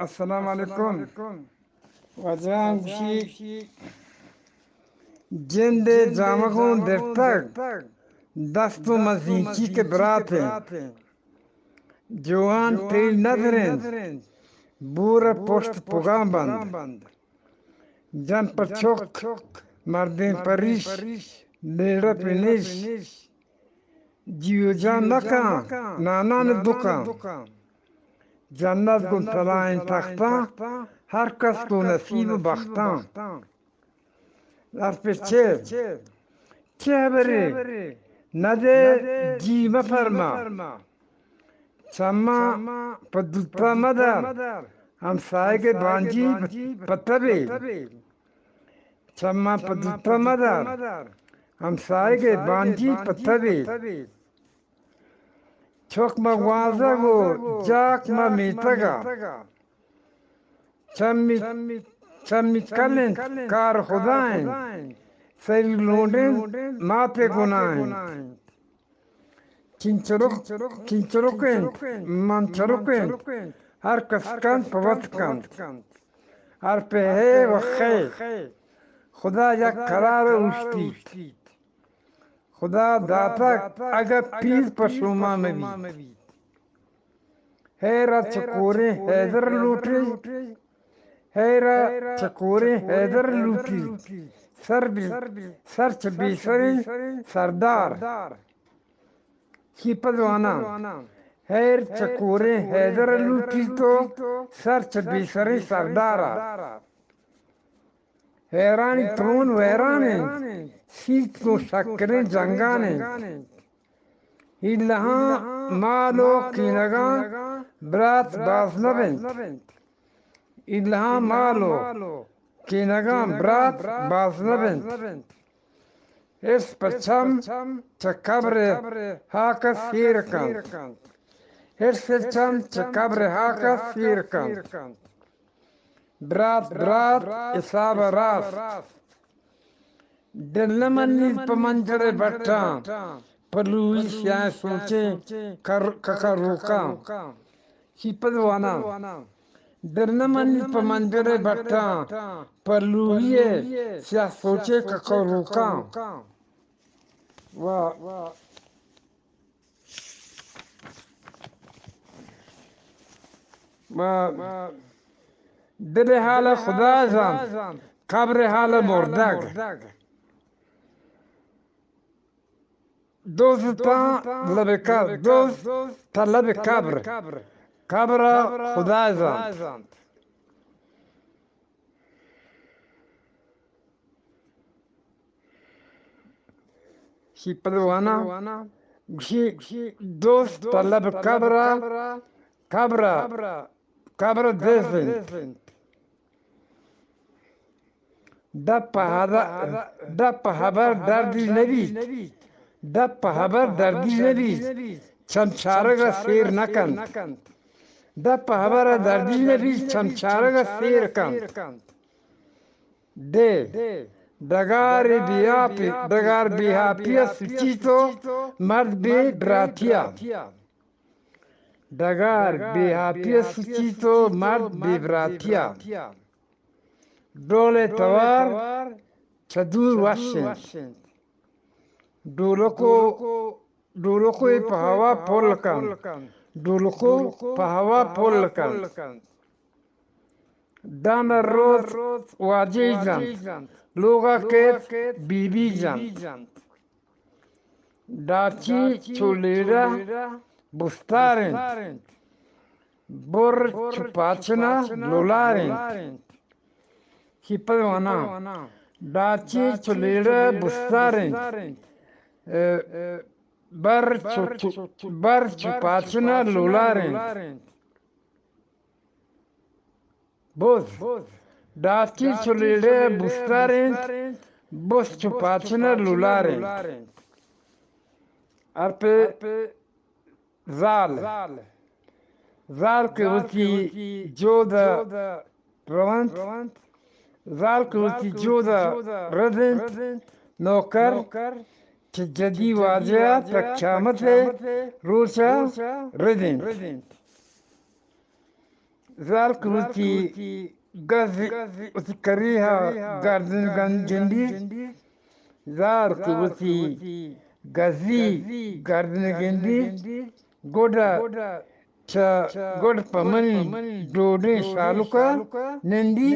السلام علیکم۔ واجہاں گوشی، جندے جامگوں درتگ، دست و مزینچی کے برات انت۔ جوان تیل ندرنت، بور پشت پگاں بند۔ جن پہ چک، مردین پہ ریش، لیڑہ پہ نیش۔ جیو جان نکاں، نانان دکاں۔ جنت گوں تلائیں تختاں، ہر کس گوں نصیب و بختاں۔ ارپے چے؟ چے ہبرے؟ ندے جی مفرما۔ چماں پہ دوتا مدار، ہمسائگ بانجی پہ تبے۔ چماں پہ دوتا مدار، ہمسائگ بانجی پہ تبے۔ چک ماں گوانزگ و جاک ماں میتگا۔ چمی، چمی کل انت، کار خدا انت۔ سری لونڈ انت، ماتے گناہ انت۔ چنچرک، چنچرک انت، من چرک انت۔ ہر کس کنت پہ وت کنت۔ ہر پہ ہے و خیر۔ خدا یک قرار اوشتیت۔ خدا داتگ اگہ پیر پہ شوما مہ بیت۔ ہیر ء چکوریں حیدر لوٹی، ہیر ء چکوریں حیدر لوٹی، سر بی، سر چہ بیسریں سردار۔ شیپد واناں، ہیر چکوریں حیدر لوٹی تو سر چہ بیسریں سردار ء۔ ہیرانی ترون ویران انت، سیت گوں شکریں جنگان انت۔ ایلہاں مال و کینگاں برات باز نہ بنت۔ ایلہاں مال و کینگاں برات باز نہ بنت۔ ارس پہ چم چہ قبر ہاک ء سیر کنت۔ ارس چم چہ قبر ہاک ء سیر کنت۔ برات، برات، حساب ء راست۔ دل نہ منیت پہ منجر ء بٹاں، پہ لوہی سیاہیں سوچیں کر-، ککروکاں۔ شیپد واناں۔ دل نہ منیت پہ منجر ء بٹاں، پہ لوہی ء سیاہ سوچیں ککروکاں۔ واہ۔ ما دل حال خدا زانت، قبر حال مردگ۔ دوست تا لب قبر، دوست تا لب قبر، قبر خدا زانت۔ شیپد واناں، گوشی، دوست پہ لب قبر ء، قبر ء، قبر ء دز انت۔ دپ ء ہبر، دپ ء ہبر دردی نہ بیت۔ دپ ء ہبر دردی نہ بیت، چم چارگ ء سیر نہ کنت۔ دپ ء ہبر ء دردی نہ بیت، چم چارگ ء سیر کنت۔ دے، ڈگار بے آپی، ڈگار بے آپی ء سچی تو مرد بے براتی ء۔ ڈگار بے آپی ء سچی تو مرد بے براتی ء۔ ڈول ء توار چہ دور وش انت۔ ڈولکو، ڈولکو پہ ہوا پل کنت۔ ڈولکو پہ ہوا پل کنت۔ داں روت واجہی جنت، لوگا کیت بی بی جنت۔ ڈاچی چو لیڑہ بستار انت، بر چو پاچنا لولار انت۔ شیپد واناں، ڈاچی چو لیڑہ بستار انت، بر چو، بر چو پاچنا لولار انت۔ بز، ڈاچی چو لیڑہ بستار انت، بز چو پاچنا لولار انت۔ ارپے زال، زال کہ وتی جود ء رونت، زال کہ وتی جود ء رد انت، نوکر چہ جدی واجہ ء تک قیامت ء روچ ء رد انت۔ زال کہ وتی گز، وتی کریہا گردن گن-، گندی، زال کہ وتی گزی گردن گندی، گڈا چہ گڈ پہ منی ڈوڈیں شالکا نندی۔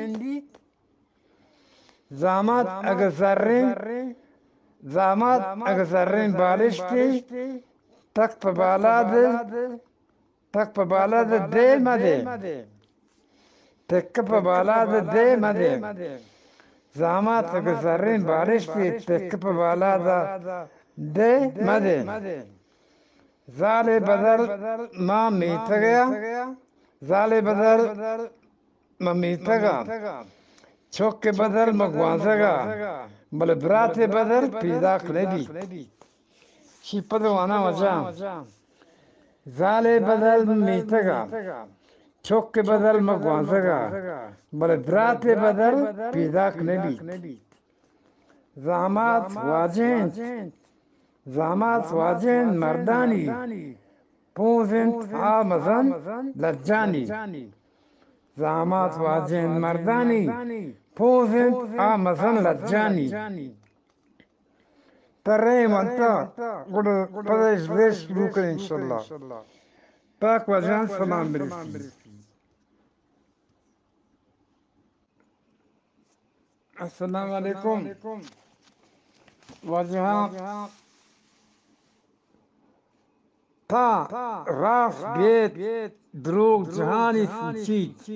زامات اگہ زریں، زامات اگہ زریں بالشتے، تک پہ بالاد، تک پہ بالاد دے مدے۔ تک پہ بالاد دے مدے۔ زامات اگہ زریں بالشتے، تک پہ بالاد دے مدے۔ زالے بدل ما میتگیا، زالے بدل ما میتگا، چک بدل ما گوانزگا، بلے برات بدل پیداک نبی۔ شی پد وانا وجہ۔ زالے بدل ما میتگا، چک بدل ما گوانزگا، بلے برات بدل پیداک نبی۔ زامات واجہ انت، زامات واجہ انت مردانی، پونز انت آ مزن لجانی۔ زامات واجہ انت مردانی، پونز انت آ مزن لجانی۔ تریں ونتا گڑا پدا اش ریش شروع کن انشاءاللہ۔ پاک واجہان سلام برسی۔ السلام علیکم۔ واجہاں تا راست بیت، دروگ جہانی سوچیت،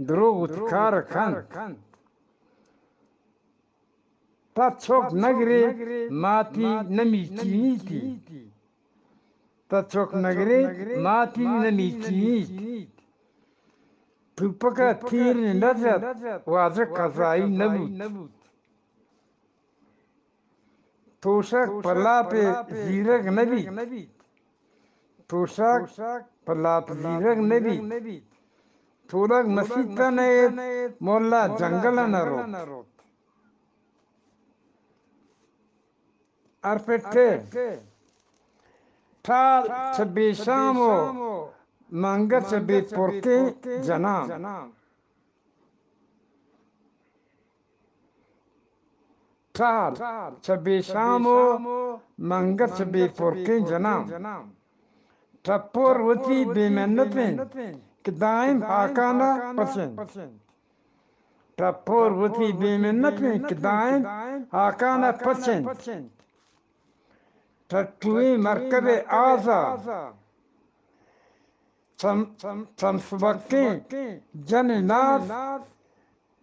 دروگ وتی کار کنت۔ تا چک نگرے ماتی نمیچینیتی۔ تا چک نگرے ماتی نمیچینیت۔ توپک ء تیر نہ جت، واجہ قضائی نہ بوت۔ توشک پہ لاپ ء زیرگ نہ بیت۔ توشک پہ لاپ زیرگ نہ بیت۔ تولگ مسیت ء نہ ایت، ملا جنگل ء نہ روت۔ ارپٹے ٹال چہ بے شام و منگہ چہ بے پرکیں جنان۔ ٹال چہ بے شام و منگہ چہ بے پرکیں جنان۔ ٹپور وتی بے منت انت کہ دائم ہاکانا پچ انت۔ ٹپور وتی بے منت انت کہ دائم ہاکانا پچ انت۔ ٹٹویں مرکب آزا چم، چم سبکیں جن ناز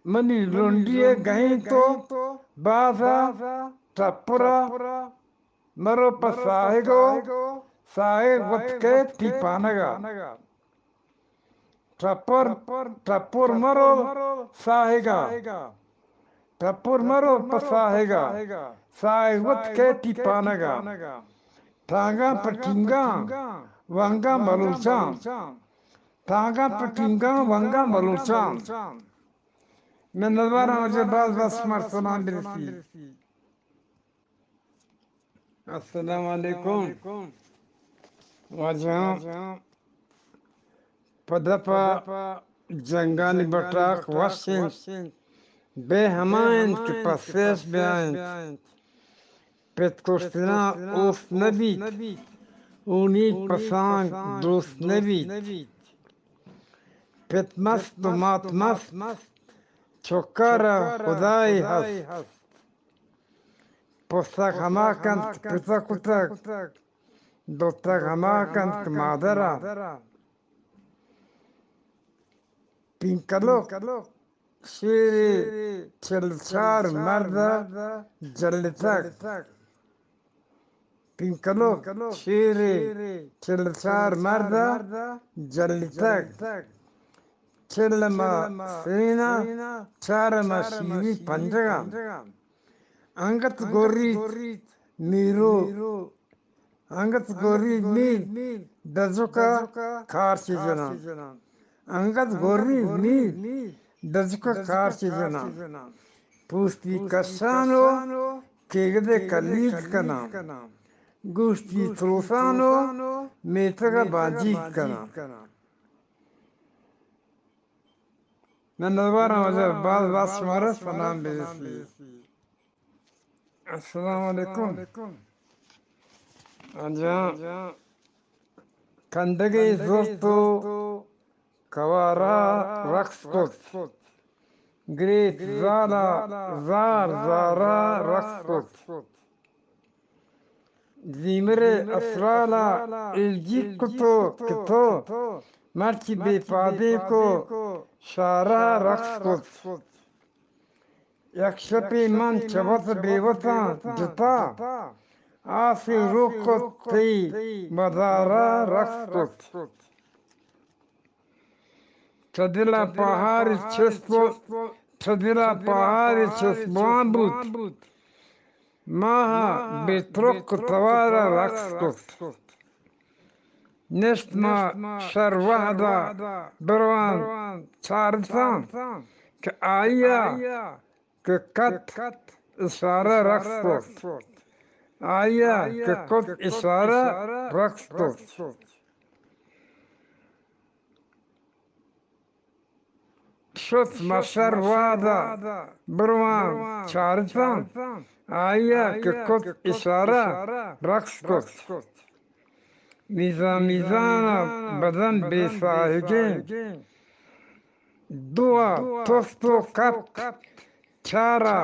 منی لنڈی ء گہیں تو بازا ٹپرا مرو پہ ساہگ و ساہگ وت کئیت ٹیپانگا۔ ٹپر، ٹپر مرو ساہگا۔ ٹپر مرو پہ ساہگا۔ ساہگ وت کئیت ٹیپانگا۔ ٹانگاں پہ ٹینگاں ونگاں بلوچاں۔ ٹانگاں پہ ٹینگاں ونگاں بلوچاں۔ منتواراں واجہ، باز باز شمار سلام برسی۔ السلام علیکم۔ واجہاں پدا پہ جنگانی بٹاک وش انت، بے ہما انت کہ پسیش بیا انت۔ پت کشتنا اوست نہ بیت، اونی پسانگ دوست نہ بیت۔ پت مست و مات مست، چکارا خدائے ہست۔ پسک ہما کنت کہ پتا کتگ، دوتک ہما کنت کہ مادرا۔ پینکلوک شیرے چل چار مرد جلتگ۔ پینکلوک شیرے چل چار مرد جلتگ۔ چل ما سینا، چار ما شیری پنجگا۔ انگت گوریت میرو، انگت گوری میر دزکا کارچی جنان۔ انگت گوری میر دزکا کارچی جنان۔ پوستی کشان و کیگدے کلیگ کنان۔ گوشتی تروسان و میتگا بانجیگ کنان۔ منتواراں واجہ، باز باز شمارا سلام برسی۔ السلام علیکم۔ آجاں کندگے زرت و کوارا رقص کت۔ گریت زالا زار زارا رقص کت۔ زیمر اسرالا الجیک کتو کتو، مرچی بے پادینکو شارا رقص کت۔ یک شپے من چہ وت بے وتاں جتا، آسے روک کت تئی مزارا رقص کت۔ چہ دل ءَ پاہارے چست بو، چہ دل ءَ پاہارے چست بوان بوت۔ ماہ ءَ بے ترک ءُ توار ءَ رقص کت۔ نشت ما شر وہد ءَ بروان چارتاں کہ آئی ءَ کہ کت اشارہ رقص کت۔ آئی ءَ کہ کت اشارہ رقص کت۔ شت ما شر وہد ءَ بروان چارتاں، آئی ءَ کہ کت اشارہ رقص کت۔ میزان میزان ءَ بدن بے ساہگیں، دو ءَ تست و کپت چارا،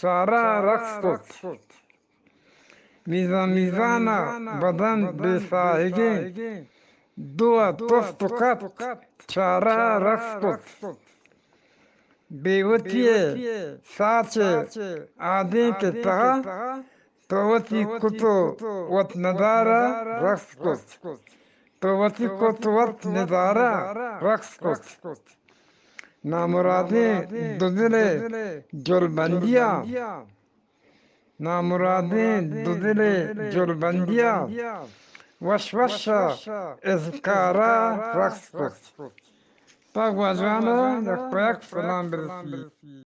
چارا رقص کت۔ میزان میزان ءَ بدن بے ساہگیں، دو ءَ تست و کپت چارا رقص کت۔ بے وتی ءِ ساچ ءِ آدینک ءِ تہا تو وتی کت ءُ وت ندارہ رقص کت۔ تو وتی کت ءُ وت ندارہ رقص کت۔ نامرادیں دو دل ءِ جلبندی ءَ، نامرادیں دو دل ءِ جلبندی ءَ وش وش ءَ اذکارہ رقص کت۔ پہ گواجان ءَ یک پیک سلام برسی۔